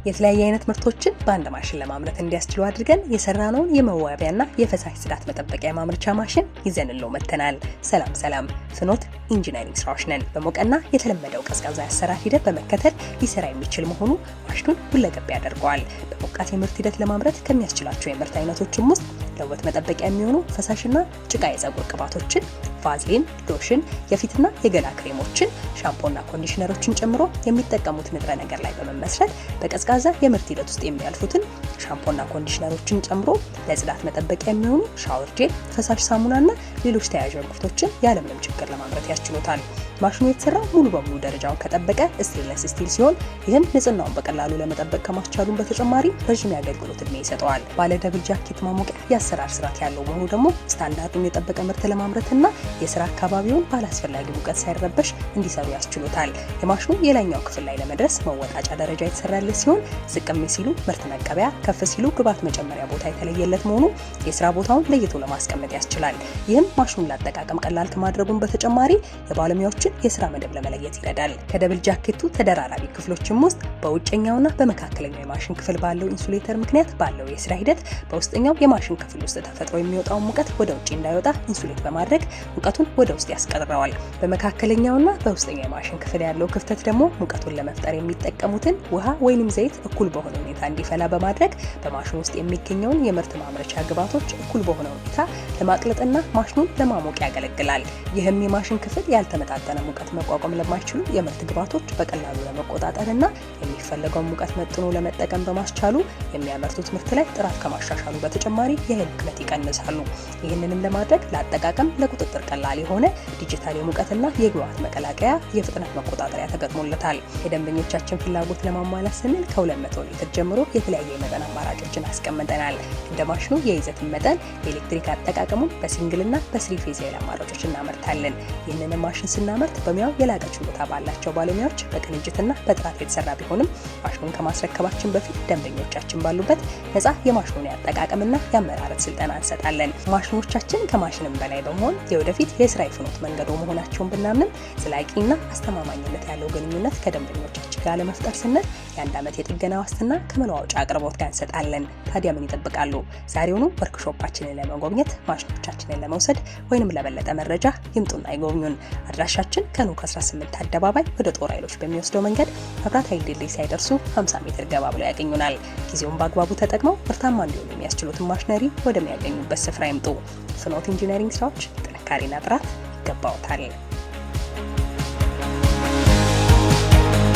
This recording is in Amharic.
የተለያየ አይነት ምርቶችን በአንድ ማሽን ለማምረት እንዲያስችሉ አድርገን የሰራነውን የመዋቢያና የፈሳሽ ጽዳት መጠበቂያ ማምረቻ ማሽን ይዘንልዎ መጥተናል። ሰላም ሰላም፣ ፍኖት ኢንጂነሪንግ ስራዎች ነን። በሞቀና የተለመደው ቀዝቃዛ የአሰራር ሂደት በመከተል ሊሰራ የሚችል መሆኑ ማሽኑን ሁለገብ ያደርገዋል። በሞቃት የምርት ሂደት ለማምረት ከሚያስችላቸው የምርት አይነቶችም ውስጥ ለውበት መጠበቂያ የሚሆኑ ፈሳሽና ጭቃ የፀጉር ቅባቶችን፣ ቫዝሊን፣ ሎሽን፣ የፊትና የገላ ክሬሞችን፣ ሻምፖና ኮንዲሽነሮችን ጨምሮ የሚጠቀሙት ንጥረ ነገር ላይ በመመስረት በቀዝቃዛ የምርት ሂደት ውስጥ የሚያልፉትን ሻምፖና ኮንዲሽነሮችን ጨምሮ ለጽዳት መጠበቂያ የሚሆኑ shower gel፣ ፈሳሽ ሳሙናና ሌሎች ተያያዥ ምርቶችን ያለምንም ችግር ለማምረት ያስችሉታል። ማሽኑ የተሰራው ሙሉ በሙሉ ደረጃውን ከጠበቀ stainless steel ሲሆን፣ ይህም ንጽህናውን በቀላሉ ለመጠበቅ ከማስቻሉም በተጨማሪ ረዥም የአገልግሎት እድሜ ይሰጠዋል። ባለ double jacket ማሞቂያ የአሰራር ስርዓት ያለው መሆኑ ደግሞ ስታንዳርዱን የጠበቀ ምርት ለማምረትና የስራ አካባቢውን ባላስፈላጊ ሙቀት ሳይረበሽ እንዲሰሩ ያስችሉታል። የማሽኑ የላይኛው ክፍል ላይ ለመድረስ መወጣጫ ደረጃ የተሰራለት ሲሆን፣ ዝቅም ሲሉ ምርት መቀበያ፣ ከፍ ሲሉ ግብዓት መጨመሪያ ቦታ የተለየለት መሆኑ የስራ ቦታውን ለይቶ ለማስቀመጥ ያስችላል። ይህም ማሽኑን ለአጠቃቀም ቀላል ከማድረጉም በተጨማሪ የባለሙያዎችን የስራ መደብ ለመለየት ይረዳል። ከ double ጃኬቱ ተደራራቢ ክፍሎችም ውስጥ በውጨኛውና በመካከለኛው የማሽን ክፍል ባለው insulator ምክንያት ባለው የስራ ሂደት በውስጠኛው የማሽን ክፍል ውስጥ ተፈጥሮ የሚወጣውን ሙቀት ወደ ውጭ እንዳይወጣ insulate በማድረግ ሙቀቱን ወደ ውስጥ ያስቀረዋል። በመካከለኛውና በውስጠኛው የማሽን ክፍል ያለው ክፍተት ደግሞ ሙቀቱን ለመፍጠር የሚጠቀሙትን ውሃ ወይንም ዘይት እኩል በሆነ ሁኔታ እንዲፈላ በማድረግ በማሽን ውስጥ የሚገኘውን የምርት ማምረቻ ግብዓቶች እኩል በሆነ ሁኔታ ለማቅለጥና ማሽኑን ለማሞቅ ያገለግላል። ይህም የማሽን ክፍል ያልተመጣጠነ ሙቀት መቋቋም ለማይችሉ የምርት ግብዓቶች በቀላሉ ለመቆጣጠርና የሚፈለገውን ሙቀት መጥኖ ለመጠቀም በማስቻሉ የሚያመርቱት ምርት ላይ ጥራት ከማሻሻሉ በተጨማሪ የኃይል ብክነት ይቀንሳሉ። ይህንንም ለማድረግ ለአጠቃቀም ለቁጥጥር ቀላል የሆነ ዲጂታል የሙቀትና የግብዓት መቀላቀያ የፍጥነት መቆጣጠሪያ ተገጥሞለታል። የደንበኞቻችን ፍላጎት ለማሟላት ስንል ከ200 ሊትር ጀምሮ የተለያየ የመጠን አማራጮችን አስቀምጠናል። እንደ ማሽኑ የይዘትን መጠን፣ የኤሌክትሪክ አጠቃቀሙን በ single ና በ three phase የኃይል አማራጮች እናመርታለን። ይህንን ማሽን ስናመርት በሙያው የላቀ ችሎታ ባላቸው ባለሙያዎች በቅንጅትና በጥራት የተሰራ ቢሆንም፣ ማሽኑን ከማስረከባችን በፊት ደንበኞቻችን ባሉበት ነፃ የማሽኑን ያጠቃቀምና የአመራረት ስልጠና እንሰጣለን። ማሽኖቻችን ከማሽንም በላይ በመሆን የወደፊት የስራ የፍኖት መንገዶ መሆናቸውን ብናምንም፣ ዘላቂና አስተማማኝነት ያለው ግንኙነት ከደንበኞቻችን ጋር ለመፍጠር ስንል የ1 ዓመት የጥገና ዋስትና ከመለዋወጫ አቅርቦት ጋር እንሰጣለን። ታዲያ ምን ይጠብቃሉ? ዛሬውኑ ወርክሾፓችንን ለመጎብኘት፣ ማሽኖቻችንን ለመውሰድ ወይንም ለበለጠ መረጃ ይምጡና ይጎብኙን። አድራሻችን ከኖክ 18 አደባባይ ወደ ጦር ኃይሎች በሚወስደው መንገድ መብራት ኃይል ድልድይ ሳይደርሱ 50 ሜትር ገባ ብለው ያገኙናል። ጊዜውን በአግባቡ ተጠቅመው ምርታማ እንዲሆኑ የሚያስችሉትን ማሽነሪ ወደሚያገኙበት ስፍራ ይምጡ። ፍኖት ኢንጂነሪንግ ስራዎች፣ ጥንካሬና ጥራት ይገባዎታል።